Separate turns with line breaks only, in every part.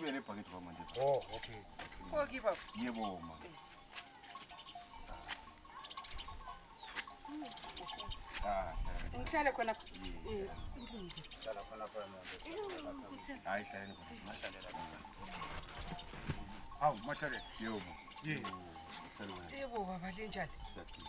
Ubuye nebhakede kwamanje.
Oh, okay.
Okay baba.
Yebo ma. Ah,
Ngihlale khona.
Hlala khona khona.
Hayi hlaleni khona.
Mahlalela la. Hawu, mahlalela.
Yebo.
Yebo.
Salubona.
Yebo baba linjani?
Siyaphila.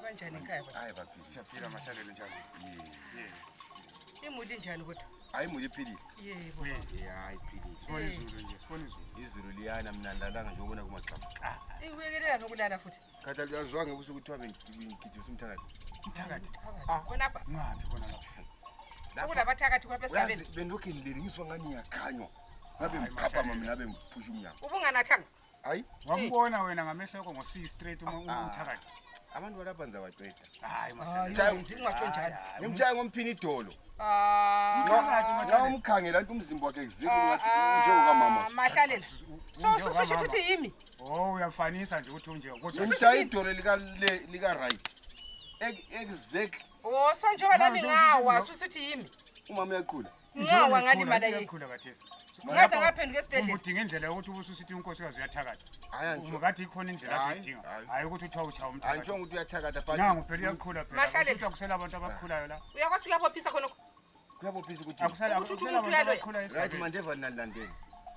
Kanjani ekhaya baba?
Hayi baphila.
Siyaphila mahlalela njani?
Yebo.
Yebo.
Imuli injani kodwa?
Hayi imuli iphilile.
Yebo.
Yebo.
Eh, hayi iphilile.
Sibona izulu nje, sibona izulu.
Izulu liyana mina ngilalanga nje ubona kumaxaxa.
Ibuyekelela nokulala futhi.
Khathi aluyazwanga ebusuku kuthiwa bengigijimisa umthakathi.
Umthakathi.
Phakathi. Khonapha.
Ngaphi khona lapha?
Sekulabathakathi khonapha
Uyazi
esigabeni.
bendokhe ngilele ngizwa ngani ngiyakhanywa. Ngabe
Hayi,
ngiphaphama
Mahlalela.
mina ngabe ngiphusha umnyango.
Ubunganathanga.
Hayi,
Wambona wena ngamehlo akho ngo-see straight uma
Ah.
umthakathi.
abantu balapha ngizabaqeda.
Hayi mahlalela.
Mtshaya-
Ungatsho njalo.
Hayi,
Ngimtshaya ngomphini idolo.
Ah.
Umthakathi,
Nxa
mahlalela.
umkhangela nto umzimba wakhe kuzikho
Ah,
ngathi njengokamama.
Mahlalela. So
Unjengokamama.
susho ukuthi yimi.
Oh, uyafanisa nje ukuthi unje. Kodwa
Ngimtshaya idolo lika lika right. Exactly.
Oh, so njengoba nami
No,
ngawa
no.
susithi yimi.
Umama uyaqhula.
Ngawa ngalimala yini.
Iyakhula khathesi.
Ngaze ngaphenduka esibhedlela.
Udinga indlela yokuthi ubususithi unkosikazi uyathakatha.
Hayi angisho.
Kade ikhona indlela
Hayi,
akuyidinga.
hayi.
Hayi ukuthi uthiwa utshaya
Angitsho
umthakathi.
ukuthi uyathakatha but
Nangu phela uyakhula phela.
Mahlalela.
Ukuthi akusela abantu abakhulayo la.
Uyakwazi uyabophisa khonokho.
Kuyabophisa ukuthi
Akusela
Ukuthi uthi
akusela
umuntu
abantu
uyaloya.
abakhulayo
right
esigabeni.
mandeva nilandele.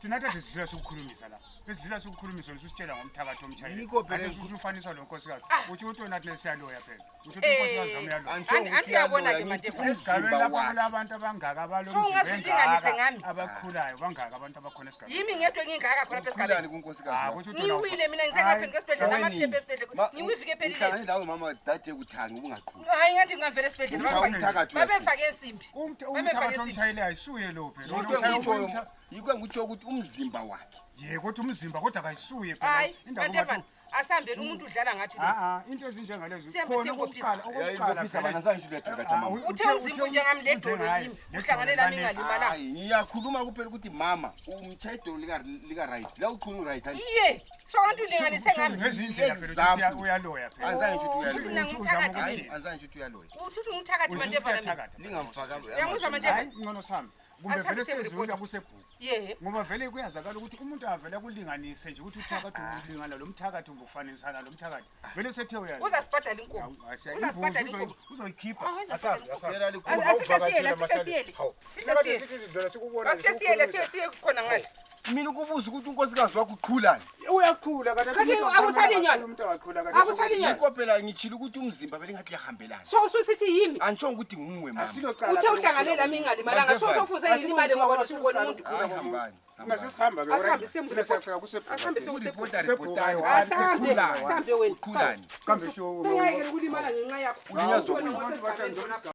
Thina kade sidlula sikukhulumisa la. Besidlula sikukhulumisa ususitshela ngomthakathi omtshayeli.
Yikho phela
Kade usufaniswa lo nkosikazi.
Ah.
Uthi ukuthi wena thina siyaloya phela. Uthi ukuthi unkosikazi wami uyaloya.
Angitsho
Anti-
ukuthi
anti uyabona
uyaloya,
ke,
ngithi
Mandeva.
Esigabeni
umzimba
lapha
wakhe.
kulabantu abangaka
So ungaze ulinganise
abalomzimba
ngami?
abakhulayo bangaka abantu abakhona esigabeni.
Yimi ngedwa engingaka khonapha
Ukhulani
esigabeni.
kunkosikazi
Ah,
wakho?
kusho ukuthi wena
Ngiwile mina ngise ngaphenduka esibhedlela
Hayi.
namaphepha esibhedlela.
Ma-
Ngiwivike ephelile.
Ngihlangane lawe mama dade kuthangi ubungaqhuli.
Hayi ngathi ngingavela esibhedlela.
Umtshaya umthakathi uyaqhula.
Babemfake insimbi.
Umthakathi
Babemfake insimbi.
omtshayeli ayisuye lo phela.
Yikho
Wena utshaya
engikutshoyo-
umtha-
yikho engikutshoyo ukuthi umzimba wakhe.
Ye kodwa umzimba kodwa akayisuye phela.
Hayi,
Indaba
Mandevana,
ungathi-
asihambeni umuntu udlala ngathi lo.
Ah ah, into ezinjengalezo.
Sihambe
Khona
siyobophisa.
okokuqala, okokuqala
Yayibophisa
vele-
bana zange ngisho uyathakatha
Ah,
mama.
Uthe umzimba unjengami le dolo
unjengaye,
yimi.
le
Uhlangane
dolo
lami
lane-
ingalimalanga.
Hayi, ngiyakhuluma kuphela ukuthi mama umtshaya idolo lika lika right. La uqhula right.
Iye, so anti ulinganise ngami.
Ngezinye indlela phela uthi
Example.
uyaloya phela.
Anzange ngisho ukuthi
Uthi
uyaloya.
mina ngumthakathi
Hayi,
mina.
anzange ngisho ukuthi uyaloya.
Uthi uthi ngumthakathi
Uthi
Mandevana mina.
uyathakatha.
Lingamfaka.
Uyangizwa Mandevana?
Hayi, ngcono sami. Kumbe
Asihambe
vele
siye
sezula
kuripota.
kusebhuku.
Ye.
Ngoba vele kuyazakala ukuthi umuntu avele akulinganise nje ukuthi uthakathi ulingana lo mthakathi kumbe ufanisana lo mthakathi. Vele sethe uyaloya.
Uzasibhadala inkomo.
Awu, asiya-
Uzasibhadala
imbuzi
inkomo.
uzoyikhipha.
Ah, uzasibhadala
Asazi,
inkomo.
asazi.
Phela likhulu.
Asihle siyele, asihle siyele.
Hawu,
Sihle
sinakade
siyele.
sithi izindlela sikubona
Asihle siyele siye siye khona ngale.
Mina ukubuza ukuthi unkosikazi wakho uqhulani.
Uyakhula kanti
Kanti
umuntu
akusalinywa?
umuntu akakhula kanti
Akusalinywa?
Yikho phela ngitshilo ukuthi umzimba vele ngathi liyahambelana.
So ususithi yimi.
Angitsho ukuthi nguwe mama.
Asilo cala.
Uthe uhlangane lami ingalimalanga. So sofuze ngilimale ngoba usubona umuntu.
Hayi hambani.
Ungase sihambe ke.
Asihambe siye
Thina siyafika kusebhuku.
Asihambe siye
Uripota
Sebhuku,
ripotani.
Asihambe,
Uqhulani.
asihambe wena.
Uqhulani.
Kambe sho.
Sengiyayekela ukulimala ngenxa yakho.
Ulinyazwa
Ubona
kuyini?
ngosesigabeni khonapha.